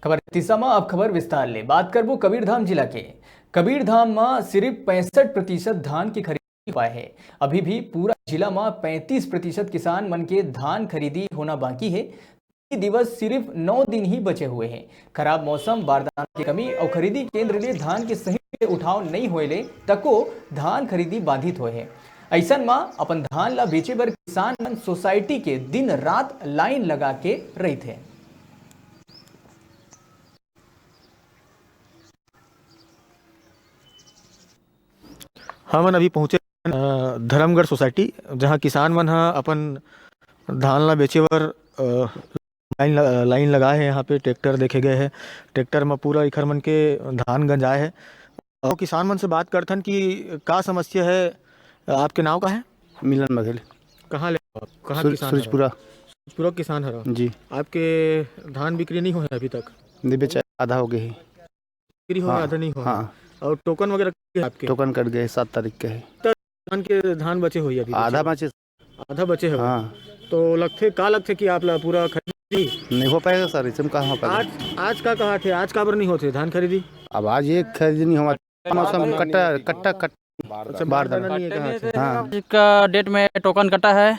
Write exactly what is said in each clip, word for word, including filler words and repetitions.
खबर तीसरा म अब खबर विस्तार ले बात करबो कबीरधाम जिला के। कबीरधाम म सिर्फ पैंसठ प्रतिशत धान की खरीदी हुआ है। अभी भी पूरा जिला म पैंतीस प्रतिशत किसान मन के धान खरीदी होना बाकी है। खरीदी दिवस सिर्फ नौ दिन ही बचे हुए हैं। खराब मौसम, बारदाना की कमी और खरीदी केंद्र ले धान के सही से उठाव नहीं होए ले तको धान खरीदी बाधित होए है। ऐसन म अपन धान ला बेचे बर किसान मन सोसाइटी के दिन रात लाइन लगा के रहिथे। हमन अभी पहुँचे, अ, धर्मगढ़ सोसाइटी, जहाँ किसान मन ह अपन धान ला बेचे बर, अ, लाइन ल-, लाइन लगाए हे। यहाँ पे ट्रैक्टर देखे गए हे, ट्रैक्टर म पूरा इखर मन के धान गंजाए हे। और किसान मन से बात करथन कि का समस्या है। आपके नाव का है? मिलन बघेल। कहाँ ले आप? कहाँ सूर-, किसान हरो? सूरजपुरा। सूरजपुरा किसान हरो। जी। आपके धान बिक्री नहीं होए अभी तक? नहीं बेचा, आधा हो गए ही। बिक्री होए, हाँ, आधा नहीं होए। हाँ। और टोकन वगैरह कट गए आपके? टोकन कट गए, सात तारीख के है। तब धान के, धान बचे होई अभी? आधा बचे। बचे। आधा बचे हो? हाँ। तो लगथे, का लगथे कि आप ला पूरा खरीदी? नहीं हो पाएगा सर, इसमें कहाँ हो पाएगा? आज, आज का कहा थे, आज काबर नहीं होते धान खरीदी? अब आज ये खरीदी नहीं हुआ, मौसम कट्टा, कट्टा, कट्टा। अच्छा, बारदाना नहीं है कहा थे? हाँ। इसका डेट में टोकन कटा है,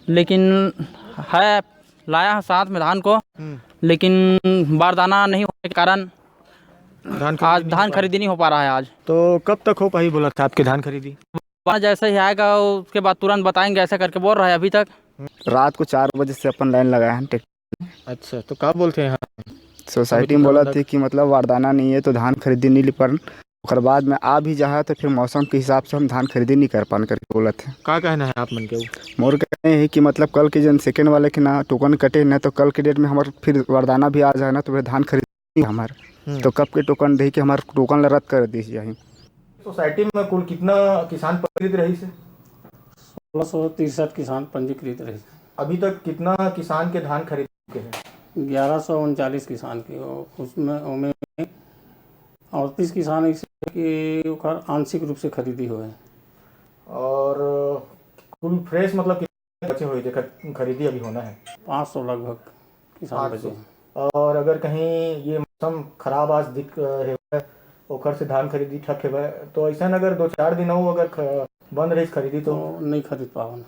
लेकिन है, लाया है साथ में धान को, हम्म। लेकिन बारदाना नहीं होने के कारण धान खरीदी आज नहीं हो धान पा रहा। खरीदी नहीं हो पा रहा है आज। तो कब तक हो पाही बोला था आपके धान खरीदी? बारदाना जैसे ही आएगा, उसके बाद तुरंत बताएंगे, ऐसा करके बोल रहा है अभी तक। रात को चार बजे से अपन लाइन लगाए हैं ट्रैक्टर। अच्छा, तो का बोलते हैं यहाँ? सोसाइटी समिति में बोला प्रबंधक? थे कि मतलब बारदाना नहीं है तो धान खरीदी नहीं ली, पर ओकर बाद में आ भी जाए तो फिर मौसम के हिसाब से हम धान खरीदी नहीं कर पान करके बोला थे। का कहना है आप मन के? मोर कहना है कि मतलब कल के जन सेकंड वाले के ना टोकन कटे ना, तो कल के डेट में हमारे फिर बारदाना भी आ जाए ना, तो फिर धान खरीदी हमार। हम्म। तो कब के टोकन दे के हमार टोकन ला रद्द कर दी जाए। सोसाइटी में कुल कितना किसान पंजीकृत रहिस हे? सोलह सौ तिरसठ किसान पंजीकृत रहिस। अभी तक कितना किसान के धान खरीद चुके हैं? ग्यारह सौ उनचालीस किसान के, उसमें, उनमें अड़तीस किसान ऐसे कि ओकर आंशिक रूप से खरीदी हुए हैं। और कुल फ्रेश मतलब कितने बचे हुए जेकर खरीदी अभी होना है? पाँच सौ लगभग किसान पाँच सौ। बचे हैं। और अगर कहीं ये मौसम खराब आज दिख, अ, हेवय, ओकर से धान खरीदी ठप हेवय, तो ऐसा अगर दो चार दिन अउ अगर ख-, बंद रहिस खरीदी तो? तो नहीं खरीद पावन।